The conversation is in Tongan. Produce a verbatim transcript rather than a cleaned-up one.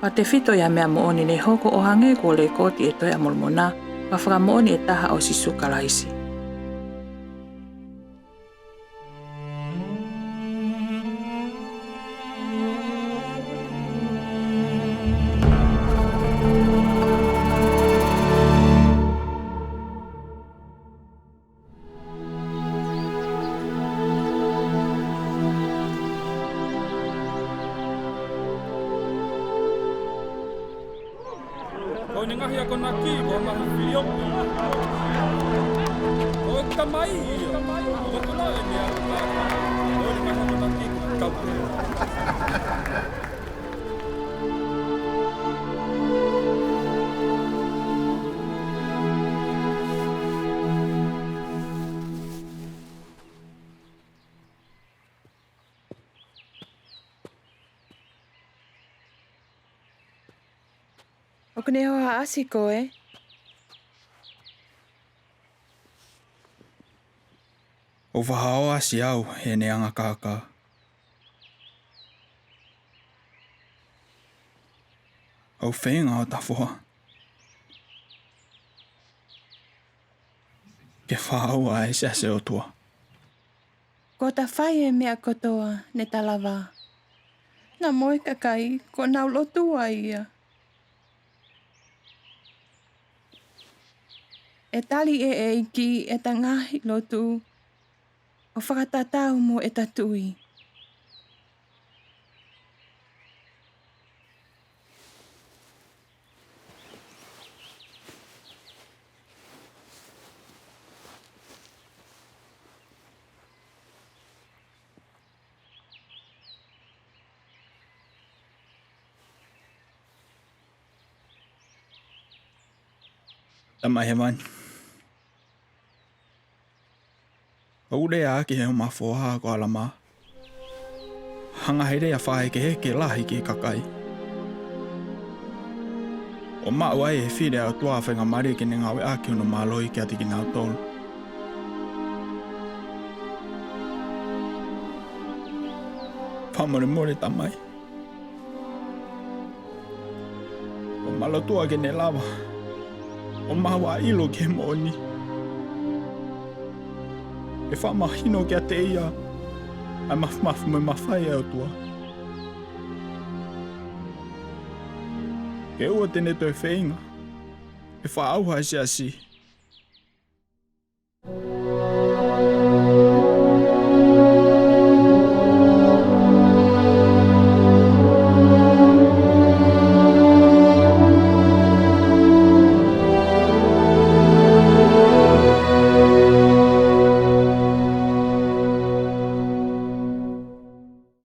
Pea tefito ʻi he meʻa moʻoni naʻe hoko ʻo hangē ko e lekooti ʻi he Tohi ʻa Molomoná, ko e fakamoʻoni ʻe taha ʻo Sīsū Kalaisi. Ko ʻene ngaahi akonaki ko e ngaahi filioʻi. Ko e tamai ia. Ko e tula ʻene akonaki. Ko ʻene ngaahi akonaki ko e tamai. ʻOkú ne hohaʻasi koe? ʻOku fakahohaʻasi au heʻene anga kākā. ʻOku feinga hota foha ke fakaʻauha e Siasi ʻo e ʻOtuá. Kuó ta fai e meʻa kotoa ne ta lavá. Naʻa mo e kakai kuo nau lotua ia. ʻE tali ʻe he ʻEikí ʻeta ngaahi lotú ʻo fakatatau mo ʻeta tuí. Tamai Hēvani, ʻoku ou lea ʻaki ʻi he homa foha ko ʻAlamā ha ngaahi lea fakahekeheke lahi ki he kakaí, ʻo maʻu ai ʻe he fili ʻa e ʻOtuá ha faingamālie ke ne ngāue ʻaki hono mālohí kiate kinautolu. Fakamolemole Tamai, ʻoku ma lotua ke ne lava ʻo maʻu ha ʻilo ki he moʻoní, ke fakamahino kiate ia ʻa e māfimafi mo e mafai ʻa e ʻOtuá, ke ʻoua te ne toe feinga ke fakaʻauha e Siasí.